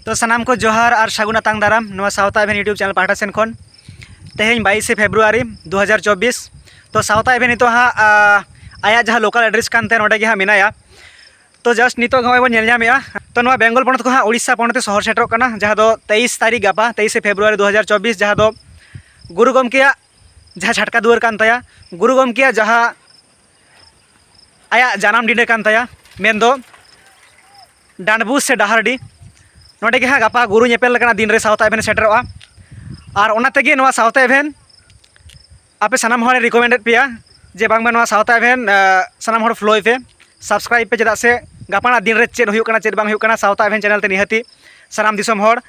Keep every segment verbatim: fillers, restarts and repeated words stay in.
ᱛᱚ ᱥᱟᱱᱟᱢ ᱠᱚ ᱡᱚᱦᱟᱨ ᱟᱨ ᱥᱟᱹᱜᱩᱱ ᱟᱛᱟᱝ ᱫᱟᱨᱟᱢ ᱱᱚᱣᱟ ᱥᱟᱶᱛᱟ ᱮᱵᱷᱮᱱ YouTube channel ᱯᱟᱦᱴᱟ ᱥᱮᱱ ᱠᱷᱚᱱ᱾ ᱛᱮᱦᱮᱧ ᱵᱟᱭᱤᱥᱮ ᱯᱷᱮᱵᱽᱨᱩᱣᱟᱨᱤ ᱫᱩ ᱦᱟᱡᱟᱨ ᱪᱚᱵᱵᱤᱥ᱾ ᱛᱚ ᱥᱟᱶᱛᱟ ᱮᱵᱷᱮᱱ ᱱᱤᱛᱚᱜ ᱦᱟᱸᱜ ᱟᱭᱟᱜ ᱡᱟᱦᱟᱸ local address ᱠᱟᱱ ᱛᱟᱭᱟ, ᱱᱚᱸᱰᱮ ᱜᱮ ᱦᱟᱸᱜ ᱢᱮᱱᱟᱭᱟ᱾ ᱛᱚ just ᱱᱤᱛᱚᱜ ᱜᱮ ᱱᱚᱜᱼᱚᱭ ᱵᱚᱱ ᱧᱮᱞ ᱧᱟᱢᱮᱜᱼᱟ᱾ ᱛᱚ ᱱᱚᱣᱟ ᱵᱮᱝᱜᱚᱞ ᱯᱚᱱᱚᱛ ᱠᱚ ᱦᱟᱸᱜ ᱩᱲᱤᱥᱥᱟ ᱯᱚᱱᱚᱛ ᱛᱮ ᱥᱚᱦᱚᱨ ᱥᱮᱴᱮᱨᱚᱜ ᱠᱟᱱᱟ, ᱡᱟᱦᱟᱸ ᱫᱚ ᱛᱮᱭᱤᱥ ᱛᱟᱹᱨᱤᱠᱷ, ᱜᱟᱯᱟ ᱛᱮᱭᱤᱥᱮ ᱯᱷᱮᱵᱽᱨᱩᱣᱟᱨᱤ ᱫᱩ ᱦᱟᱡᱟᱨ ᱪᱚᱵᱵᱤᱥ, ᱡᱟᱦᱟᱸ ᱫᱚ ᱜᱩᱨᱩ ᱜᱚᱢᱠᱮᱭᱟᱜ ᱡᱟᱦᱟᱸ ᱪᱷᱟᱴᱠᱟ ᱫᱩᱣᱟᱹᱨ ᱠᱟᱱ ᱛᱟᱭᱟ, ᱜᱩᱨᱩ ᱜᱚᱢᱠᱮᱭᱟᱜ ᱡᱟᱦᱟᱸ ᱟᱭᱟᱜ ᱡᱟᱱᱟᱢ ᱰᱤᱸᱰᱟᱹ ᱠᱟᱱ ᱛᱟᱭᱟ, ᱢᱮᱱᱫᱚ ᱰᱟᱸᱰᱵᱩᱥ ᱥᱮ ᱰᱟᱦᱟᱨᱰᱤ, ᱱᱚᱸᱰᱮ ᱜᱮ ᱦᱟᱸᱜ ᱜᱟᱯᱟ ᱜᱩᱨᱩ ᱧᱮᱯᱮᱞ ᱞᱮᱠᱟᱱᱟᱜ ᱫᱤᱱ ᱨᱮ ᱥᱟᱶᱛᱟ ᱮᱵᱷᱮᱱ ᱥᱮᱴᱮᱨᱚᱜᱼᱟ᱾ ᱟᱨ ᱚᱱᱟ ᱛᱮᱜᱮ ᱱᱚᱣᱟ ᱥᱟᱶᱛᱟ ᱮᱵᱷᱮᱱ ᱟᱯᱮ ᱥᱟᱱᱟᱢ ᱦᱚᱲᱮ recommendᱮᱫ ᱯᱮᱭᱟ ᱡᱮ ᱵᱟᱝᱢᱟ ᱱᱚᱣᱟ ᱥᱟᱶᱛᱟ ᱮᱵᱷᱮᱱ ᱥᱟᱱᱟᱢ ᱦᱚᱲ ᱯᱷᱚᱞᱳᱭ ᱯᱮ, subscribe ᱯᱮ, ᱪᱮᱫᱟᱜ ᱥᱮ ᱜᱟᱯᱟᱱᱟᱜ ᱫᱤᱱ ᱨᱮ ᱪᱮᱫ ᱦᱩᱭᱩᱜ ᱠᱟᱱᱟ, ᱪᱮᱫ ᱵᱟᱝ ᱦᱩᱭᱩᱜ ᱠᱟᱱᱟ, ᱥᱟᱶᱛᱟ ᱮᱵᱷᱮᱱ ᱪᱮᱱᱮᱞ ᱛᱮ ᱱᱤᱦᱟᱹᱛᱤ ᱥᱟᱱᱟᱢ ᱫᱤᱥᱚᱢ ᱦᱚᱲ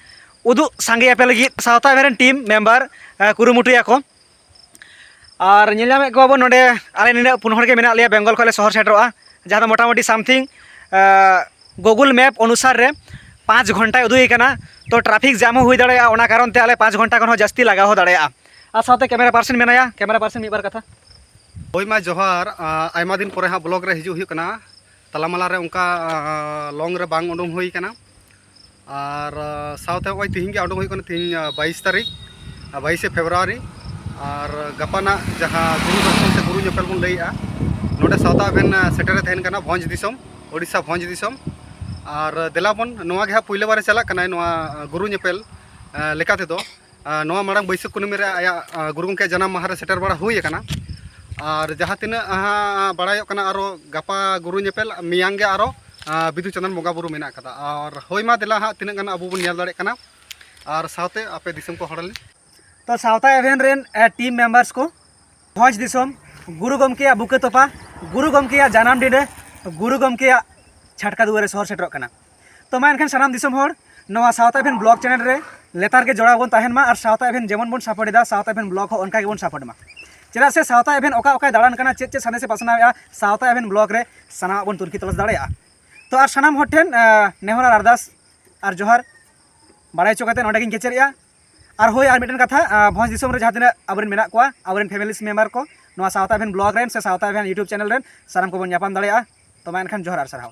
ᱩᱫᱩᱜ ᱥᱟᱸᱜᱮ ᱟᱯᱮ ᱞᱟᱹᱜᱤᱫ ᱥᱟᱶᱛᱟ ᱮᱵᱷᱮᱱ ᱨᱮᱱ ᱴᱤᱢ ᱢᱮᱢᱵᱟᱨ ᱠᱩᱨᱩᱢᱩᱴᱩᱭᱟᱠᱚ᱾ ᱟᱨ ᱧᱮᱞ ᱧᱟᱢᱮᱫ ᱠᱚᱣᱟ ᱵᱚᱱ ᱱᱚᱰᱮ ᱟᱞᱮ ᱱᱤᱱᱟᱹᱜ ᱯᱩᱱ ᱦᱚᱲ ᱜᱮ ᱢᱮᱱᱟᱜ ᱞᱮᱭᱟ, ᱵᱮᱝᱜᱚᱞ ᱠᱷᱚᱱ ᱞᱮ ᱥᱚᱦᱚᱨ ᱥᱮᱴᱮᱨᱚᱜᱼᱟ, ᱡᱟᱦᱟᱸ ᱫᱚ ᱢᱚᱴᱟᱢᱩᱴᱤ something Google Map ᱚᱱᱩᱥᱟᱨ ᱨᱮ ᱯᱟᱸᱪ ᱜᱷᱚᱱᱴᱟᱭ ᱩᱫᱩᱜ ᱮ ᱠᱟᱱᱟ᱾ ᱛᱚ traffic jam ᱦᱚᱸ ᱦᱩᱭ ᱫᱟᱲᱮᱭᱟᱜᱼᱟ, ᱚᱱᱟ ᱠᱟᱨᱚᱱ ᱛᱮ ᱟᱞᱮ ᱯᱟᱸᱪ ᱜᱷᱚᱱᱴᱟ ᱠᱷᱚᱱ ᱦᱚᱸ ᱡᱟᱹᱥᱛᱤ ᱞᱟᱜᱟᱣ ᱦᱚᱸ ᱫᱟᱲᱮᱭᱟᱜᱼᱟ᱾ ᱟᱨ ᱥᱟᱶᱛᱮ camera person ᱢᱮᱱᱟᱭᱟ, camera person ᱢᱤᱫ ᱵᱟᱨ ᱠᱟᱛᱷᱟ᱾ ᱦᱳᱭ ᱢᱟ ᱡᱚᱦᱟᱨ᱾ ᱟᱭᱢᱟ ᱫᱤᱱ ᱯᱚᱨᱮ ᱦᱟᱸᱜ vlog ᱨᱮ ᱦᱤᱡᱩᱜ ᱦᱩᱭᱩᱜ ᱠᱟᱱᱟ᱾ ᱛᱟᱞᱟᱢᱟᱞᱟ ᱨᱮ ᱚᱱᱠᱟ ᱞᱚᱝ ᱨᱮ ᱵᱟᱝ ᱩᱰᱩᱝ ᱦᱩᱭ ᱠᱟᱱᱟ᱾ ᱟᱨ ᱥᱟᱶᱛᱮ ᱱᱚᱜᱼᱚᱭ ᱛᱤᱦᱤᱧ ᱜᱮ ᱩᱰᱩᱝ ᱦᱩᱭᱩᱜ ᱠᱟᱱᱟ, ᱛᱤᱦᱤᱧ ᱵᱟᱭᱤᱥ ᱛᱟᱹᱨᱤᱠᱷ, ᱵᱟᱭᱤᱥᱮ ᱯᱷᱮᱵᱽᱨᱩᱣᱟᱨᱤ᱾ ᱟᱨ ᱜᱟᱯᱟᱱᱟᱜ ᱡᱟᱦᱟᱸ ᱜᱩᱨᱩ ᱫᱚᱨᱥᱚᱱ ᱥᱮ ᱜᱩᱨᱩ ᱧᱮᱯᱮᱞ ᱵᱚᱱ ᱞᱟᱹᱭᱮᱜᱼᱟ, ᱱᱚᱰᱮ ᱥᱟᱶᱛᱟ ᱮᱵᱷᱮᱱ ᱥᱮᱴᱮᱨᱮ ᱛᱟᱦᱮᱱ ᱠᱟᱱᱟ ᱵᱷᱚᱸᱡᱽ ᱫᱤᱥᱚᱢ, ᱳᱰᱤᱥᱟ ᱵᱷᱚᱸᱡᱽ ᱫᱤᱥᱚᱢ᱾ ᱟᱨ ᱫᱮᱞᱟ ᱵᱚᱱ, ᱱᱚᱣᱟ ᱜᱮ ᱦᱟᱸᱜ ᱯᱩᱭᱞᱟᱹ ᱵᱟᱨᱮ ᱪᱟᱞᱟᱜ ᱠᱟᱱᱟᱭ ᱱᱚᱣᱟ ᱜᱩᱨᱩ ᱧᱮᱯᱮᱞ ᱞᱮᱠᱟ ᱛᱮᱫᱚ᱾ ᱱᱚᱣᱟ ᱢᱟᱲᱟᱝ ᱵᱟᱹᱭᱥᱟᱹᱠᱷ ᱠᱩᱱᱟᱹᱢᱤ ᱨᱮ ᱟᱭᱟᱜ ᱜᱩᱨᱩ ᱜᱚᱢᱠᱮᱭᱟᱜ ᱡᱟᱱᱟᱢ ᱢᱟᱦᱟ ᱨᱮ ᱥᱮᱴᱮᱨ ᱵᱟᱲᱟ ᱦᱩᱭ ᱟᱠᱟᱱᱟ᱾ ᱟᱨ ᱡᱟᱦᱟᱸ ᱛᱤᱱᱟᱹᱜ ᱦᱟᱸᱜ ᱵᱟᱲᱟᱭᱚᱜ ᱠᱟᱱᱟ, ᱟᱨᱚ ᱜᱟᱯᱟ ᱜᱩᱨᱩ ᱧᱮᱯᱮᱞ, ᱢᱮᱭᱟᱝ ᱜᱮ ᱟᱨᱚ ᱵᱤᱫᱩ ᱪᱟᱸᱫᱟᱱ ᱵᱚᱸᱜᱟ ᱵᱩᱨᱩ ᱢᱮᱱᱟᱜ ᱠᱟᱫᱟ᱾ ᱟᱨ ᱦᱳᱭ ᱢᱟ ᱫᱮᱞᱟ ᱦᱟᱸᱜ ᱛᱤᱱᱟᱹᱜ ᱜᱟᱱ ᱟᱵᱚ ᱵᱚᱱ ᱧᱮᱞ ᱫᱟᱲᱮᱭᱟᱜ ᱠᱟᱱᱟ᱾ ᱟᱨ ᱥᱟᱶᱛᱮ ᱟᱯᱮ ᱫᱤᱥᱚᱢ ᱠᱚ ᱦᱚᱲ ᱞᱮ᱾ ᱛᱚ ᱥᱟᱶᱛᱟ ᱮᱵᱷᱮᱱ ᱨᱮᱱ ᱴᱤᱢ ᱢᱮᱢᱵᱟᱨᱥ ᱠᱚ, ᱵᱷᱚᱸᱡᱽ ᱫᱤᱥᱚᱢ, ᱜᱩᱨᱩ ᱜᱚᱢᱠᱮᱭᱟᱜ ᱵᱩᱠᱟᱹ ᱛᱚᱯᱟ, ᱜᱩᱨᱩ ᱜᱚᱢᱠᱮᱭᱟᱜ ᱡᱟᱱᱟᱢ ᱰᱤᱸᱰᱟᱹ, ᱜᱩᱨᱩ ᱜᱚᱢᱠᱮᱭᱟᱜ ᱪᱷᱟᱴᱠᱟ ᱫᱩᱣᱟᱹᱨ ᱨᱮ ᱥᱚᱦᱚᱨ ᱥᱮᱴᱮᱨᱚᱜ ᱠᱟᱱᱟ᱾ ᱛᱚ ᱢᱟ ᱮᱱᱠᱷᱟᱱ ᱥᱟᱱᱟᱢ ᱫᱤᱥᱚᱢ ᱦᱚᱲ ᱱᱚᱣᱟ ᱥᱟᱶᱛᱟ ᱮᱵᱷᱮᱱ ᱵᱞᱚᱜ ᱪᱮᱱᱮᱞ ᱨᱮ ᱞᱮᱛᱟᱲ ᱜᱮ ᱡᱚᱲᱟᱣ ᱵᱚᱱ ᱛᱟᱦᱮᱱ ᱢᱟ ᱟᱨ ᱥᱟᱶᱛᱟ ᱮᱵᱷᱮᱱ ᱡᱮᱢᱚᱱ ᱵᱚᱱ ᱥᱟᱯᱳᱨᱴ ᱮᱫᱟ, ᱥᱟᱶᱛᱟ ᱮᱵᱷᱮᱱ ᱵᱞᱚᱜ ᱦᱚᱸ ᱚᱱᱠᱟ ᱜᱮᱵᱚᱱ ᱥᱟᱯᱳᱨᱴ ᱢᱟ᱾ ᱪᱮᱫᱟᱜ ᱥᱮ ᱥᱟᱶᱛᱟ ᱮᱵᱷᱮᱱ ᱚᱠᱟ ᱚᱠᱟᱭ ᱫᱟᱬᱟᱱ ᱠᱟᱱᱟ, ᱪᱮᱫ ᱪᱮᱫ ᱥᱟᱸᱫᱮᱥᱮ ᱯᱟᱥᱱᱟᱣᱮᱫᱼᱟ, ᱥᱟᱶᱛᱟ ᱮᱵᱷᱮᱱ ᱵᱞᱚᱜ ᱨᱮ ᱥᱟᱱᱟᱢᱟᱜ ᱵᱚᱱ ᱛᱩᱱᱠᱷᱤ ᱛᱚᱞᱟᱥ ᱫᱟᱲᱮᱭᱟᱜᱼᱟ᱾ ᱛᱚ ᱟᱨ ᱥᱟᱱᱟᱢ ᱦᱚᱲ ᱴᱷᱮᱱ ᱱᱮᱦᱚᱨ ᱟᱨ ᱟᱨᱫᱟᱥ ᱟᱨ ᱡᱚᱦᱟᱨ ᱵᱟᱲᱟᱭ ᱦᱚᱪᱚ ᱠᱟᱛᱮ ᱱᱚᱸᱰᱮ ᱜᱤᱧ ᱠᱮᱪᱮᱫᱮᱜᱼᱟ᱾ ᱟᱨ ᱦᱳᱭ, ᱟᱨ ᱢᱤᱫᱴᱮᱱ ᱠᱟᱛᱷᱟ, ᱵᱷᱚᱸᱡᱽ ᱫᱤᱥᱚᱢ ᱨᱮ ᱡᱟᱦᱟᱸ ᱛᱤᱱᱟᱹᱜ ᱟᱵᱚᱨᱮᱱ ᱢᱮᱱᱟᱜ ᱠᱚᱣᱟ, ᱟᱵᱚᱨᱮᱱ ᱯᱷᱮᱢᱤᱞᱤ ᱢᱮᱢᱵᱟᱨ ᱠᱚ, ᱱᱚᱣᱟ ᱥᱟᱶᱛᱟ ᱮᱵᱷᱮᱱ ᱵᱞᱚᱜ ᱨᱮᱱ ᱥᱮ ᱥᱟᱶᱛᱟ ᱮᱵᱷᱮᱱ YouTube ᱪᱮᱱᱮᱞ ᱨᱮᱱ ᱥᱟᱱᱟᱢ ᱠᱚᱵᱚᱱ ᱧᱟᱯᱟᱢ ᱫᱟᱲᱮᱭᱟᱜᱼᱟ᱾ ᱛᱚ ᱢᱟ ᱮᱱᱠᱷᱟᱱ ᱡᱚᱦᱟᱨ ᱟᱨ ᱥᱟᱨᱦᱟᱣ᱾